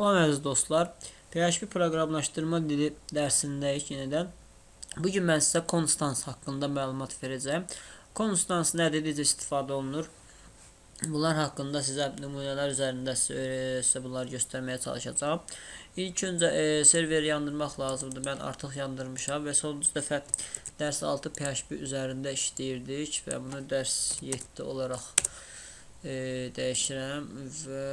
Salam əziz dostlar. PHP proqramlaşdırma dili dərsindəyik yenidən. Bu gün mən sizə constants haqqında məlumat verəcəyəm. Constants nədir, necə istifadə olunur? Bunlar haqqında sizə nümunələr üzərində sizə bunları göstərməyə çalışacağam. İlk öncə serveri yandırmaq lazımdır. Mən artıq yandırmışam və sonuncu dəfə dərs 6 PHP üzərində işləyirdik və bunu dərs 7 olaraq dəyişirəm və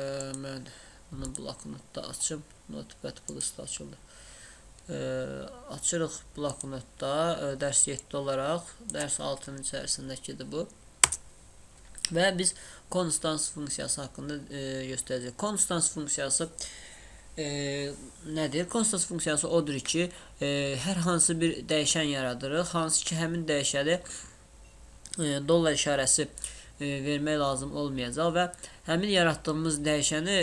mən bunu bloknotda açım. Notepad Plus-da açıldı. Açırıq bloknotda dərs 7 olaraq dərs 6-nın içərisindəkidir bu. Və biz constants funksiyası haqqında göstərəcəyik. Constants funksiyası nədir? Constants funksiyası odur ki, hər hansı bir dəyişən yaradırıq, hansı ki həmin dəyişəni dollar işarəsi vermək lazım olmayacaq və həmin yaratdığımız dəyişəni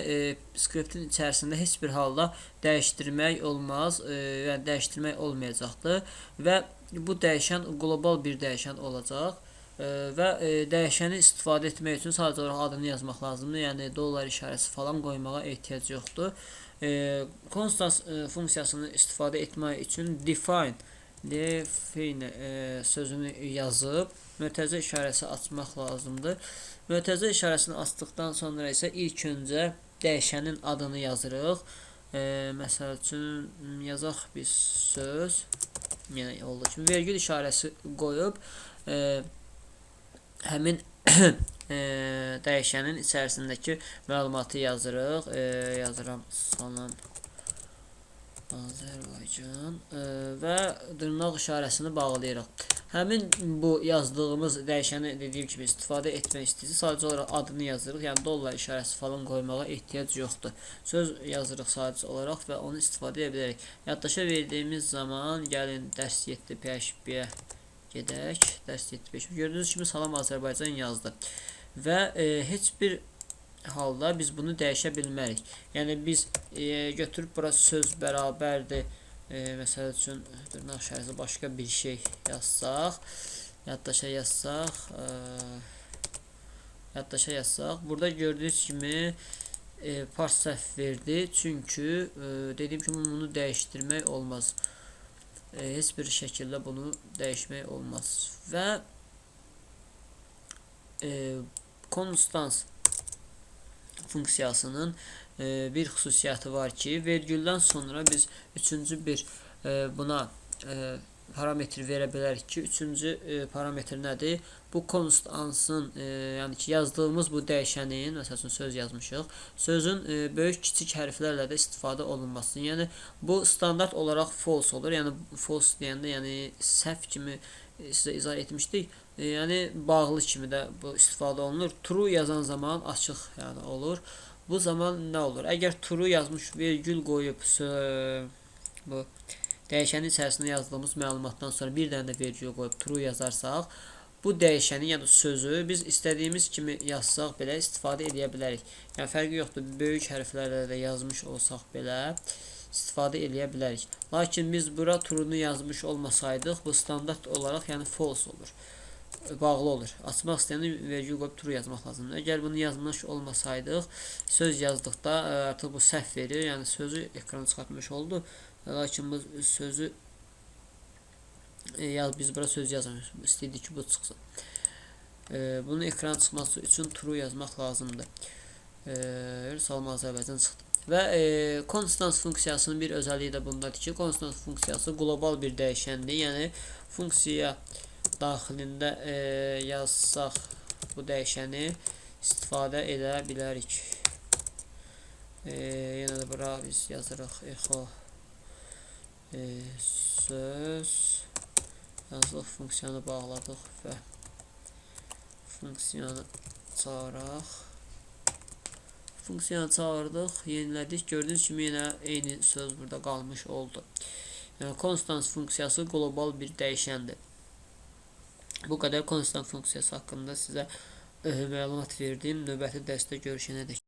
skriptin içərisində heç bir halda dəyişdirmək olmaz, yəni dəyişdirmək olmayacaqdır və bu dəyişən qlobal bir dəyişən olacaq. Və dəyişəni istifadə etmək üçün sadəcə olaraq adını yazmaq lazımdır. Yəni dollar işarəsi falan qoymağa ehtiyac yoxdur. Constants funksiyasını istifadə etmək üçün define sözünü yazıb mötərizə işarəsi açmaq lazımdır. Mötərizə işarəsini açdıqdan sonra isə ilk öncə dəyişənin adını yazırıq. Məsəl üçün yazaq biz söz, yenə olduğu kimi vergül işarəsi qoyub həmin dəyişənin içərisindəki məlumatı yazırıq. Yazıram salam Azərbaycan və dırnaq işarəsini bağlayırıq. Həmin bu yazdığımız dəyişəni dediyim kimi istifadə etmək istəyirsiniz. Sadəcə olaraq adını yazırıq. Yəni dollar işarəsi falan qoymağa ehtiyac yoxdur. Söz yazırıq sadəcə olaraq və onu istifadə edə bilərik. Yaddaşa verdiyimiz zaman gəlin dərs 7 PHP-yə gedək. Dərs 7 PHP. Gördüyünüz kimi salam Azərbaycan yazdı. Və heç bir halda biz bunu dəyişə bilmərik. Yəni biz götürüb bura söz bərabərdir. Məsəl üçün dırnaq işarəsi başqa bir şey yazsaq, yaddaşa yazsaq, yaddaşa yazsaq, burada gördüyünüz kimi parse səhv verdi. Çünki dediyim kimi bunu dəyişdirmək olmaz. Heç bir şəkildə bunu dəyişmək olmaz. Və constants funksiyasının bir xüsusiyyəti var ki, vergüldən sonra biz üçüncü bir buna parametr verə bilərik ki, üçüncü parametr nədir? Bu constantsın, yəni ki, yazdığımız bu dəyişənin, məsəl üçün söz yazmışıq, sözün böyük kiçik hərflərlə də istifadə olunmasını. Yəni bu standart olaraq false olur. Yəni false deyəndə, yəni səhv kimi sizə izah etmişdik. Yəni bağlı kimi də bu istifadə olunur. True yazan zaman açıq, yəni olur. Bu zaman nə olur? Əgər true yazmış, vergül qoyub bu dəyişənin içərisində yazdığımız məlumatdan sonra bir dənə də vergül qoyub true yazarsaq, bu dəyişəni, yəni sözü biz istədiyimiz kimi yazsaq belə istifadə edə bilərik. Yəni fərqi yoxdur. Böyük hərflərlə də yazmış olsaq belə istifadə eləyə bilərik. Lakin biz bura true-nu yazmış olmasaydıq, bu standart olaraq yəni false olur. Bağlı olur. Açmaq istəyəndə vergül qoyub true yazmaq lazımdır. Əgər bunu yazmış olmasaydıq, söz yazdıqda artıq bu səhv verir. Yəni sözü ekrana çıxartmış oldu. Lakin bu sözü yaz, biz bura söz yazmıyoruz. İstəyirdik ki, bu çıxsın. Bunun ekrana çıxması üçün true yazmaq lazımdır. Salam Azərbaycan çıxdı. Və constants funksiyasının bir özəlliyi də bundadır ki, constants funksiyası qlobal bir dəyişəndir. Yəni funksiya daxilində yazsaq bu dəyişəni istifadə edə bilərik. Yenə də bura biz yazırıq echo söz yazdıq, funksiyanı bağladıq və funksiyanı çağıraq. Funksiyanı çağırdıq, yenilədik. Gördüyünüz kimi yenə eyni söz burada qalmış oldu. Yəni constants funksiyası qlobal bir dəyişəndir. Bu qədər constant funksiyası haqqında sizə məlumat verdim. Növbəti dərsdə görüşənədək.